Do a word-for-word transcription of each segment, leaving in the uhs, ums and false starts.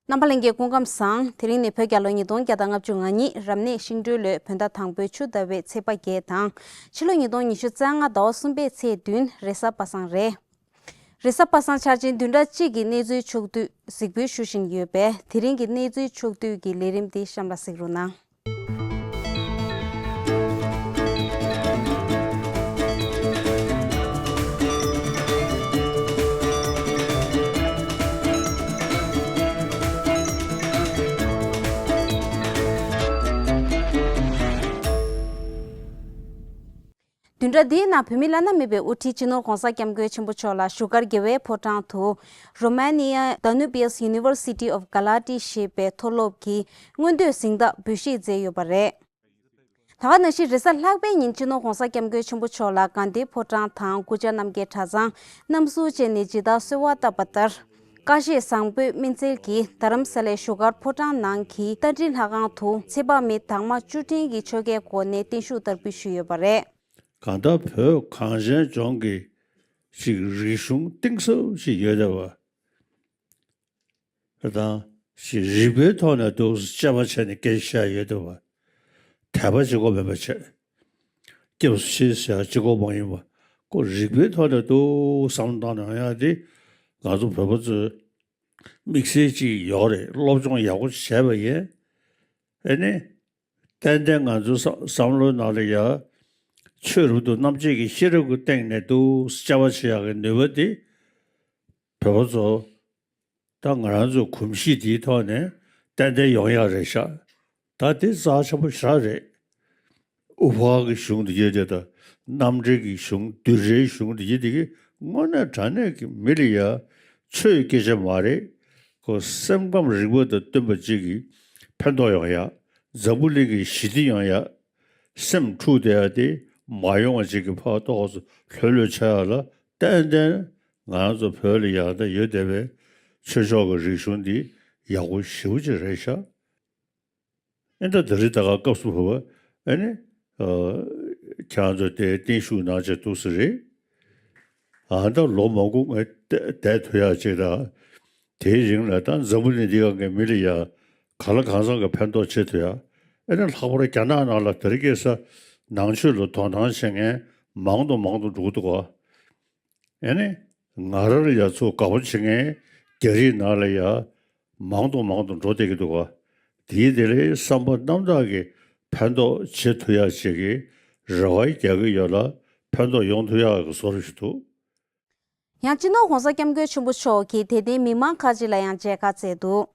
རྣམ་པ་ལྷན་རྒྱས་སྐུ་ཁམས་བཟང་། དེ་རིང་ནི་བོད་རྒྱལ་ལོ་ཉིས་སྟོང་བརྒྱ་དང་ལྔ་བཅུ་ང་གཉིས་རབ་གནས་ཤིང་སྦྲུལ་ལོའི་བོད་ཟླ་དང་པོའི་ཆུ་ཟླ་བའི་ཚེས་པ་བརྒྱད་དང་། ཕྱི་ལོ་ཉིས་སྟོང་ཉི་ཤུ་རྩ་ལྔ་ཟླ་བ་གསུམ་པའི་ཚེས་བདུན་རེས་གཟའ་པ་སངས་རེད། རེས་གཟའ་པ་སངས་འཆར་ཅན་བདུན་ཕྲག་གཅིག་གི་གནས་ཚུལ་ཕྱོགས་བསྡུས་གཟིགས་འབུལ་ཞུ་བཞིན་ཡོད་པས། དེ་རིང་གི་གནས་ཚུལ་ཕྱོགས་བསྡུས་ཀྱི་ལས་རིམ་འདི་གཤམ་ལ་གཟིགས་རོགས་གནང་། བདུན་ཕྲག་འདིའི་ནང་བོད་མིའི་བླ་ན་མེད་པའི་དབུ་ཁྲིད་སྤྱི་ནོར་༧གོང་ས་༧སྐྱབས་མགོན་ཆེན་པོ་མཆོག་ལ་བཞུགས་སྒར་དགེ་བའི་ཕོ་བྲང་དུ་Romania Danubius University of Galati ཞེས་པའི་མཐོ་སློབ་ཀྱི་མངོན་བསྟོད་གཟེངས་རྟགས་འབུལ་བཞེས་མཛད་ཡོད་པ་རེད། ད་ག་ནང་བཞིན་རེས་གཟའ་ལྷག་པའི་ཉིན་སྤྱི་ནོར་༧གོང་ས་༧སྐྱབས་མགོན་ཆེན་པོ་མཆོག་ལ་དགའ་ལྡན་ཕོ་བྲང་དང་སྐུ་བཅར་རྣམ་རྒྱལ་གྲྭ་ཚང་རྣམ་ཟུར་བཅས་ནས་ཇི་ལྟར་གསོལ་བ་བཏབ་པ་ལྟར། ཀ་ཤེད་བཟང་པོའི་སྨིན་སྩལ་གྱིས་རྡ་རམ་ས་ལའི་བཞུགས་སྒར་ཕོ་བྲང་ནང་གི་རྟ་མགྲིན་ལྷ་ཁང་དུ་ཚེ་དཔག་མེད་དྭངས་མ་བཅུ་སྤྲིན་གྱི་ཆོ་གའི་སྒོ་ནས་བརྟན་བཞུགས་བསྟར་འབུལ་ཞུས་ཡོད་པ་རེད། གང་ལྟར་བོད་གངས་ཅན་ལྗོངས་ཀྱི་ཅིག་རིག་གཞུང་གཏིང་ཟབ་ཞིག་ཡོད་བསྡད་པ་དང་། ཅིག་རིག་པའི་ཐོག་ནས་འདུག་དཔྱད་པ་བྱས་ནས་སྐད་ཆ་བཤད་ཡོད་བསྡད་པ། དད་པ་གཅིག་པོ་མིན་པ་བྱས། སྐྱབས་སུ་མཆི་ཟེར་ཡག་གཅིག་པོ་མ་ཡིན་པ། ཁོ་རིག་པའི་ཐོག་ནས་འདུག་བསམ་བློ་བཏང་ནས་ཡོང་ཡག་དེ་ང་ཚོ་བོད་པ་ཚོའི་དམིགས་བསལ་ཅིག་ཡོད་རེད། སློབ་སྦྱོང་ཡག་པོ་བྱས་པ་ཡིན། ཨེ་ནི། ཏན་ཏན་ང་ཚོའི་བསམ་བསམ་བློའི་ནང་ལ་ཡ། ཆོས་རབ་ཏུ་རྣམ་འབྱེད་ཀྱི་ཤེས་རབ་ཀྱི་སྟེང་ནས་འདུག་དཔྱད་པ་བྱེད་ཡག་གི་ནུས་པ་དེ། བོད་པ་ཚོ། ད་ང་རང་ཚོའི་གོམས་གཤིས་འདིའི་ཐོག་ནས་ཏན་ཏན་ཡོང་ཡག་རེད་ཤག་ད་དེ་རྩ་ཆེན་པོ་ཞེ་དྲག་རེད། དབུ་ཕར་གྱི་གཞུང་འདི་གྱད་དེ་དང་། རྣམ་འགྲེལ་གྱི་གཞུང་། བསྡུས་གྲྭའི་གཞུང་འདི་གྱད་དེ་གིས་དངོས་གནས་དྲང་གནས་ཀྱི་མི་ལ་ཡ་ཆོས་སྐད་ཆ་མ་རེད། ཁོ་སེམས་ཁམས་རིག་པ་དང་བསྟུན་པ་ཅིག་གིས་ཕན་ཐོགས་ཡོང་ཡག་འཛམ་བུ་གླིང་གི་ཞི་བདེ་ཡོང་ཡག་སེམས་འཁྲུག་བསྡད་ཡག་དེ་མ་ཡོང་བ་ཅིག་གི་ཕར་ཏོག་ཙམ་ལྷོད་ལྷོད་ཆགས་ཡག་ལ་ཏན་ཏན་ང་རང་ཚོ་བོད་ལ་ཡག་ད་ཡོད་བསྡད་པའི་ཆོས་ཕྱོགས་ཀྱི་རིག་གཞུང་འདི་ཡག་པོ་ཞེ་པོ་ཅིག་རེད་ཤག་ཨེ་ད་དེ་རིང་ད་ག་སྐབས་སུ་བབས་པ། ཨེ་ནི། ཨ། ཁྱེད་རང་ཚོ་དེ་བརྟན་བཞུགས་གནང་བྱས་འདུག་ས་རེད། ཨ་ད་ལོ་མང་པོ་ངས་བསྡད་ཐུབ་ཡག་ཅིག་དང་། དེའི་རིང་ལ་ད་འཛམ་བུ་གླིང་འདི་ག་གི་མི་ལ་ཡ་གང་ལ་གང་འཚམ་གྱི་ཕན་ཐོགས་བྱེད་ཐུབ་ཡག་ཨེ་ནི་ལྷག་པར་རྒྱ་ནག་ནང་ལ་དེ་རིང་ཁ་སང་ནང་ཆོས་ལ་དོ་སྣང་བྱེད་མཁན་མང་དུ་མང་དུ་འགྲོ་གི་འདུག་ག་ཨེ་ནི། ང་རང་ལ་ཡ་ཚུར་དགའ་པོ་བྱེད་མཁན་རྒྱ་རིགས་ནང་ལ་ཡ་མང་དུ་མང་དུ་འགྲོ་བསྡད་ཀྱི་འདུག་ག་དེའི་དེ་ལས་བསམ་པ་རྣམ་དག་གིས་ཕན་ཐོགས་བྱེད་ཐུབ་ཡག་ཅིག་གི་རེ་བ་རྒྱག་གི་ཡོད་ལ། ཕན་ཐོགས་ཡོང་ཐུབ་ཡག་གི་བཟོ་འདྲ་ཞིག་འདུག་ཡང་སྤྱི་ནོར་༧གོང་ས་༧སྐྱབས་མགོན་ཆེན་པོ་མཆོག་གིས་དད་ལྡན་མི་མང་ཁག་ཅིག་ལ་ཡང་མཇལ་ཁ་བསྩལ་འདུག་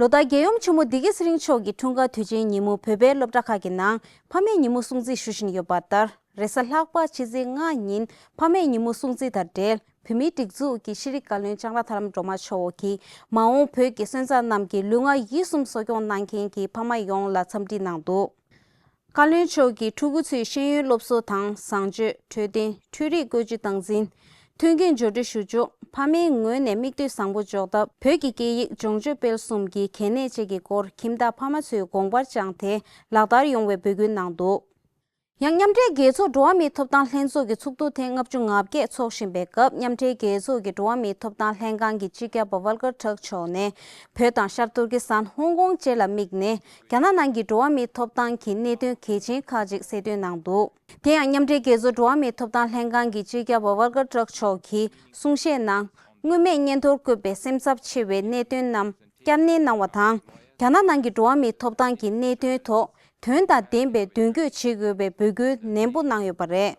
ལོ་ལྟར་རྒྱལ་ཡུམ་ཆེན་མོ་བདེ་སྐྱིད་ཚེ་རིང་མཆོག་གི་འཁྲུངས་སྐར་དུས་ཆེན་ཉིན་མོ་བོད་པའི་སློབ་གྲྭ་ཁག་གི་ནང་ཕ་མའི་ཉིན་མོ་སྲུང་བརྩི་ཞུ་བཞིན་ཡོད་པ་ལྟར། རེས་གཟའ་ལྷག་པ་ཕྱི་ཚེས་ལྔ་ཉིན་ཕ་མའི་ཉིན་མོ་སྲུང་བརྩི་དང་འབྲེལ། བོད་མིའི་སྒྲིག་འཛུགས་ཀྱི་ཤེས་རིག་བཀའ་བློན་ལྕང་ར་ཐར་ལམ་སྒྲོལ་མ་མཆོག་གིས་མ་འོངས་བོད་ཀྱི་སོན་རྩ་རྣམས་ཀྱི་ལུས་ངག་ཡིད་གསུམ་གསོ་སྐྱོང་གནང་མཁན་གྱི་ཕ་མ་ཡོངས་ལ་འཚམས་འདྲི་གནང་འདུག་བཀའ་བློན་མཆོག་གིས་ཕྲུ་གུ་ཚོའི་ཤེས་ཡོན་སློབ་གསོ་དང་། བཟང་སྤྱོད། འཕྲོད་བསྟེན། འཕྲུལ་རིག་བཀོལ་སྤྱོད་སྟངས་འཛིན། མཐུན་རྐྱེན་སྦྱོར་སྒྲིག་ཞུ་ཕྱོགས། ཕ་མའི་ངོས་ནས་མིག་ལྟོས་བཟང་པོ་འཇོག་ཐབས། བོད་ཀྱི་སྐད་ཡིག་སྦྱོང་སྤྱོད་སྤེལ་གསུམ་གྱི་གལ་གནད་བཅས་ཀྱི་སྐོར་ཁྱིམ་བདག་ཕ་མ་ཚོས་དགོངས་པར་བཅངས་ཏེ་ལག་བསྟར་ཡོང་བའི་འབོད་སྐུལ་གནང་འདུག་ཡང་མཉམ་འབྲེལ་རྒྱལ་ཚོགས་འགྲོ་བ་མིའི་ཐོབ་ཐང་ལྷན་ཚོགས་ཀྱི་ཚོགས་འདུ་ཐེངས་ལྔ་བཅུ་ང་བརྒྱད་འཚོགས་བཞིན་པའི་སྐབས། མཉམ་འབྲེལ་རྒྱལ་ཚོགས་ཀྱི་འགྲོ་བ་མིའི་ཐོབ་ཐང་ལྷན་ཁང་གི་སྤྱི་ཁྱབ་པ་ཝལ་ཀར་ཊརྐ་མཆོག་ནས། བོད་དང་ཤར་ཏུར་ཀི་སི་ཐན། ཧོང་ཀོང་བཅས་ལ་དམིགས་ནས། རྒྱ་ནག་ནང་གི་འགྲོ་བ་མིའི་ཐོབ་ཐང་གི་གནད་དོན་གལ་ཆེན་ཁག་ཅིག་གསལ་སྟོན་གནང་འདུག་དེ་ཡང་མཉམ་འབྲེལ་རྒྱལ་ཚོགས་འགྲོ་བ་མིའི་ཐོབ་ཐང་ལྷན་ཁང་གི་སྤྱི་ཁྱབ་པ་ཝལ་ཀར་ཊརྐ་མཆོག་གིས་གསུང་བཤད་ནང་། སྔོན་མེད་བརྙན་ཐུང་བཀོད་པའི་སེམས་འཚབ་ཆེ་བའི་གནད་དོན་རྣམས་བསྐྱར་ནན་གནང་བ་དང་། རྒྱ་ནག་ནང་གི་འགྲོ་བ་མིའི་ཐོབ་ཐང་གི་གནད་དོན་ཐོག་དོན་དང་ལྡན་པའི་མདུན་སྐྱོད་བྱེད་དགོས་པའི་འབོད་སྐུལ་ནན་པོ་གནང་ཡོད་པ་རེད།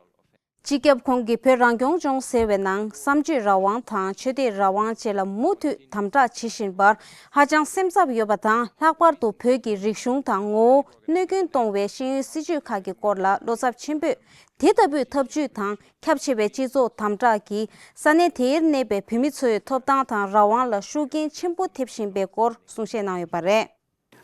སྤྱི་ཁྱབ་ཁོང་གིས་བོད་རང་སྐྱོང་ལྗོངས་ཟེར་བའི་ནང་། གསར་བརྗེའི་རང་དབང་དང་ཆོས་དད་རང་དབང་བཅས་ལ་མུ་མཐུད་དམ་དྲག་བྱེད་བཞིན་པར་ཧ་ཅང་སེམས་འཚབ་ཡོད་པ་དང་། ལྷག་པར་དུ་བོད་ཀྱི་རིག་གཞུང་དང་ངོ་བོ་གནོད་སྐྱོན་གཏོང་བའི་ཤེས་ཡོན་སྲིད་བྱུས་ཁག་གི་སྐོར་ལ་བློ་འཚབ་ཆེན་པོས། དེ་ལྟ་བུའི་ཐབས་ཇུས་དང་ཁྱབ་ཆེ་བའི་སྤྱི་ཚོགས་དམ་དྲག་གིས་ས་གནས་དེར་གནས་པའི་བོད་མི་ཚོའི་ཐོབ་ཐང་དང་རང་དབང་ལ་ཤུགས་རྐྱེན་ཆེན་པོ་ཐེབས་བཞིན་པའི་སྐོར་གསུང་བཤད་གནང་ཡོད་པ་རེད།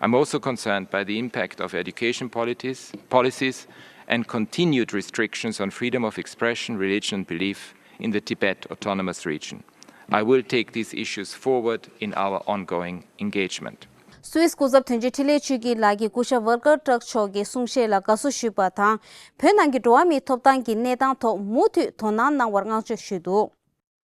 I'm also concerned by the impact of education policies, policies and continued restrictions on freedom of expression, religion and belief in the Tibet Autonomous Region. I will take these issues forward in our ongoing engagement. སུད་སི་སྐུ་ཚབ་དོན་གཅོད་འཕྲིན་ལས་ཆོས་སྐྱིད་ལགས་ཀྱིས་སྐུ་ཞབས་ཝལ་ཀར་ཊརྐ་མཆོག་གི་གསུང་བཤད་ལ་དགའ་བསུ་ཞུས་པ་དང་། བོད་ནང་གི་འགྲོ་བ་མིའི་ཐོབ་ཐང་གི་གནས་སྟངས་ཐོག་མུ་མཐུད་དོ་སྣང་གནང་བར་བསྔགས་བརྗོད་ཞུས་འདུག་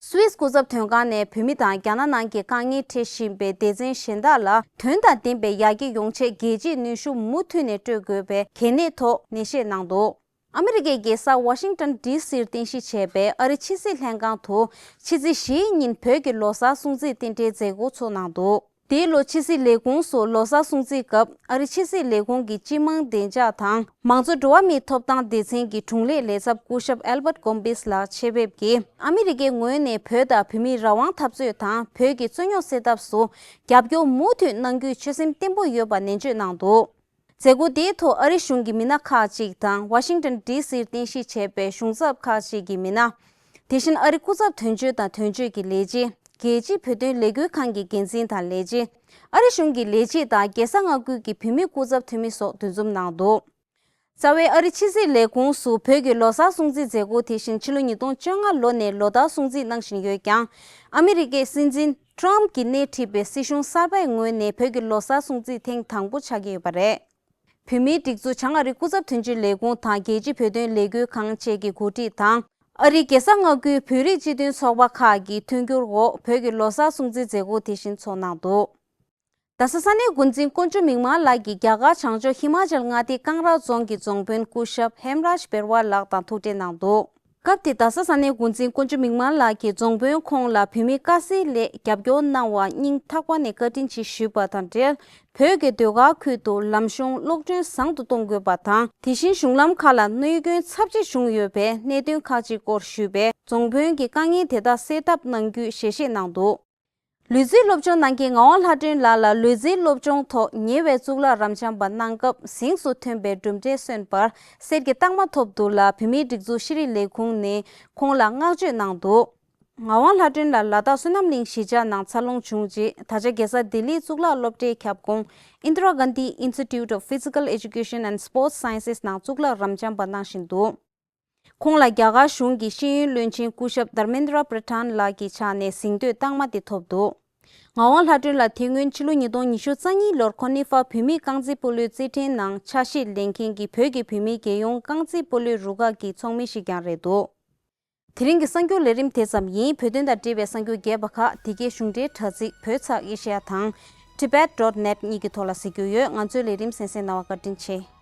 སུད་སི་སྐུ་ཚབ་དོན་ཁང་ནས་བོད་མི་དང་རྒྱ་ནག་ནང་གི་དཀའ་ངལ་འཕྲད་བཞིན་པའི་སྡེ་ཚན་གཞན་དག་ལ་དོན་དང་ལྡན་པའི་ཡར་རྒྱས་ཡོང་ཆེད་རྒྱལ་སྤྱིའི་གནོན་ཤུགས་མུ་མཐུད་ནས་སྤྲོད་དགོས་པའི་གལ་གནད་ཐོག་ནན་བཤད་གནང་འདུག་ཨ་མི་རི་ཀའི་རྒྱལ་ས་ཝ་ཤིང་ཏོན་ཌི་སིར་རྟེན་གཞི་བྱས་པའི་ཨ་རི་ཕྱི་སྲིད་ལྷན་ཁང་དུ་ཕྱི་ཚེས་བཞིའི་ཉིན་བོད་ཀྱི་ལོ་གསར་སྲུང་བརྩི་རྟེན་འབྲེལ་མཛད་སྒོ་ཚོགས་གནང་འདུག་དེའི་ལོ་ཕྱི་སྲིད་ལས་ཁུངས་སུ་ལོ་གསར་སྲུང་བརྩིའི་སྐབས་ཨ་རི་ཕྱི་སྲིད་ལས་ཁུངས་ཀྱི་སྤྱི་དམངས་བདེ་འཇགས་དང་མང་གཙོ་འགྲོ་བ་མིའི་ཐོབ་ཐང་སྡེ་ཚན་གྱི་དྲུང་ལས་ལས་ཚབ་སྐུ་ཞབས་ཨེལ་བྷར་ཏ་ཀོམ་བིས་ལགས་ཆེད་ཕེབས་ཀྱིས་ཨ་མི་རི་ཀའི་ངོས་ནས་བོད་དང་བོད་མིའི་རང་དབང་འཐབ་རྩོད་དང་བོད་ཀྱི་རྩོད་རྙོག་སེལ་ཐབས་སུ་རྒྱབ་སྐྱོར་མུ་མཐུད་གནང་རྒྱུའི་ཆོད་སེམས་བརྟན་པོ་ཡོད་པ་ནན་བརྗོད་གནང་འདུག་མཛད་སྒོ་དེའི་ཐོག་ཨ་རི་གཞུང་གི་མི་སྣ་ཁག་ཅིག་དང་ཝ་ཤིང་ཏོན་ཌི་སིར་རྟེན་གཞི་བྱས་པའི་གཞུང་ཚབ་ཁག་ཅིག་གི་མི་སྣ། དེ་བཞིན་ཨ་རི་སྐུ་ཚབ་དོན་གཅོད་དང་དོན་གཅོད་ཀྱི་ལས་བྱེད། རྒྱལ་སྤྱིའི་བོད་དོན་ལས་འགུལ་ཁང་གི་འགན་འཛིན་དང་ལས་བྱེད། ཨ་རི་གཞུང་གི་ལས་བྱེད་དང་རྒྱལ་ས་མངའ་ཁུལ་གྱི་བོད་མི་སྐུ་ཚབ་འཐུས་མི་སོགས་འདུ་འཛོམས་གནང་འདུག་རྩ་བའི་ཨ་རི་ཕྱི་སྲིད་ལས་ཁུངས་སུ་བོད་ཀྱི་ལོ་གསར་སྲུང་བརྩི་མཛད་སྒོ་དེ་བཞིན་ཕྱི་ལོ་ཉིས་སྟོང་བཅོ་ལྔ་ལོ་ནས་ལོ་ལྟར་སྲུང་བརྩི་གནང་བཞིན་ཡོད་ཀྱང་། ཨ་མི་རི་ཀའི་སྲིད་འཛིན་ཊམ་གྱིས་སྣེ་ཁྲིད་པའི་སྲིད་གཞུང་གསར་པའི་ངོས་ནས་བོད་ཀྱི་ལོ་གསར་སྲུང་བརྩི་ཐེངས་དང་པོ་ཆགས་ཀྱི་ཡོད་པ་རེད། བོད་མིའི་སྒྲིག་འཛུགས་བྱང་ཨ་རི་སྐུ་ཚབ་དོན་གཅོད་ལས་ཁུངས་དང་རྒྱལ་སྤྱིའི་བོད་དོན་ལས་འགུལ་ཁང་བཅས་ཀྱི་འགོ་ཁྲིད་དང་། ཨ་རིའི་རྒྱལ་ས་མངའ་ཁུལ་བོད་རིགས་སྤྱི་མཐུན་ཚོགས་པ་ཁག་གི་མཐུན་འགྱུར་འོག་བོད་ཀྱི་ལོ་གསར་སྲུང་བརྩི་མཛད་སྒོ་དེ་བཞིན་ཚོགས་གནང་འདུག་རྡ་ས་ས་གནས་འགོ་འཛིན་དཀོན་མཆོག་མིག་དམར་ལགས་ཀྱིས་རྒྱ་གར་བྱང་ཕྱོགས་ཧི་མ་ཅལ་མངའ་སྡེ་ཀང་ར་རྫོང་གི་རྫོང་དཔོན་སྐུ་ཞབས་ཧེམ་རཱཇ་བེར་ཝལ་ལགས་དང་ཐུག་འཕྲད་གནང་འདུག་སྐབས་དེར་རྡ་ས་ས་གནས་འགོ་འཛིན་དཀོན་མཆོག་མིག་དམར་ལགས་ཀྱིས་རྫོང་དཔོན་ཁོང་ལ་བོད་མི་དཀའ་སེལ་སླད་རྒྱབ་སྐྱོར་གནང་བར་སྙིང་ཐག་པ་ནས་བཀའ་དྲིན་ཆེ་ཞུས་པ་དང་འབྲེལ། བོད་ཀྱི་ཟློས་གར་ཁུལ་དུ་ལམ་གཞུང་གློག་སྐྲུན་བཟང་དུ་གཏོང་དགོས་པ་དང་། དེ་བཞིན་གཞུང་ལམ་ཁག་ལ་གནོད་སྐྱོན་ཚབས་ཆེ་བྱུང་ཡོད་པའི་གནད་དོན་ཁག་ཅིག་སྐོར་ཞུས་པས། རྫོང་དཔོན་གྱིས་དཀའ་ངལ་དེ་དག་སེལ་ཐབས་གནང་རྒྱུའི་ཞལ་བཞེས་གནང་འདུག་ལུས་རྩལ་སློབ་སྦྱོང་གནང་མཁན་ངག་དབང་ལྷ་སྒྲོན་ལགས་ལ་ལུས་རྩལ་སློབ་སྦྱོང་ཐོག་ཉེ་བའི་གཙུག་ལག་རབ་འབྱམས་པ་གནང་སྐབས་གཟེངས་སུ་ཐོན་པའི་གྲུབ་འབྲས་སོན་པར་གསེར་གྱི་རྟགས་མ་ཐོབ་འདུག་ལ། བོད་མིའི་སྒྲིག་འཛུགས་ཤེས་རིག་ལས་ཁུངས་ནས་ཁོང་ལ་བསྔགས་བརྗོད་གནང་འདུག་ངག་དབང་ལྷ་སྒྲོན་ལགས་ལ་དྭགས་བསོད་ནམས་གླིང་གཞིས་ཆགས་ནང་འཚར་ལོངས་བྱུང་རྗེས། ད་ཆ་རྒྱལ་ས་ལྡི་ལིའི་གཙུག་ལག་སློབ་གྲྭའི་ཁྱབ་ཁོངས་Indira Gandhi Institute of Physical Education and Sports Sciences ནང་གཙུག་ལག་རབ་འབྱམས་པ་གནང་བཞིན་འདུག་ཁོང་ལ་རྒྱ་གར་གཞུང་གི་ཤེས་ཡོན་བློན་ཆེན་སྐུ་ཞབས་Dharmendra Pradhan ལགས་ཀྱི་ཕྱག་ནས་གཟེངས་བསྟོད་རྟགས་མ་དེ་ཐོབ་འདུག་ངག་དབང་ལྷ་སྒྲོན་ལགས་དེ་སྔོན་ཕྱི་ལོ་ཉིས་སྟོང་ཉི་ཤུ་རྩ་གཉིས་ལོར་ཁོ་ནི་ཧྥ་བོད་མིའི་རྐང་རྩེད་སྤོ་ལོའི་རྩེད་འགྲན་ནང་ཆ་ཤས་ལེན་མཁན་གྱི་བོད་ཀྱི་བུད་མེད་རྒྱལ་ཡོངས་རྐང་རྩེད་སྤོ་ལོའི་རུ་ཁག་གི་ཚོགས་མི་ཞིག་ཀྱང་རེད་འདུག་དེ་རིང་གི་གསར་འགྱུར་ལས་རིམ་དེ་ཙམ་ཡིན། བོད་དོན་དང་འབྲེལ་བའི་གསར་འགྱུར་རྒྱས་པ་ཁག་དེ་གའི་གཞུང་འབྲེལ་དྲ་ཚིགས་བོད་ཚགས་ཨེ་ཤེ་ཡ་དང་tibet dot net གཉིས་ཀྱི་ཐོག་ལ་གཟིགས་རྒྱུ་ཡོད། ང་ཚོའི་ལས་རིམ་གསན་གཟིགས་གནང་བར་བཀའ་དྲིན་ཆེ།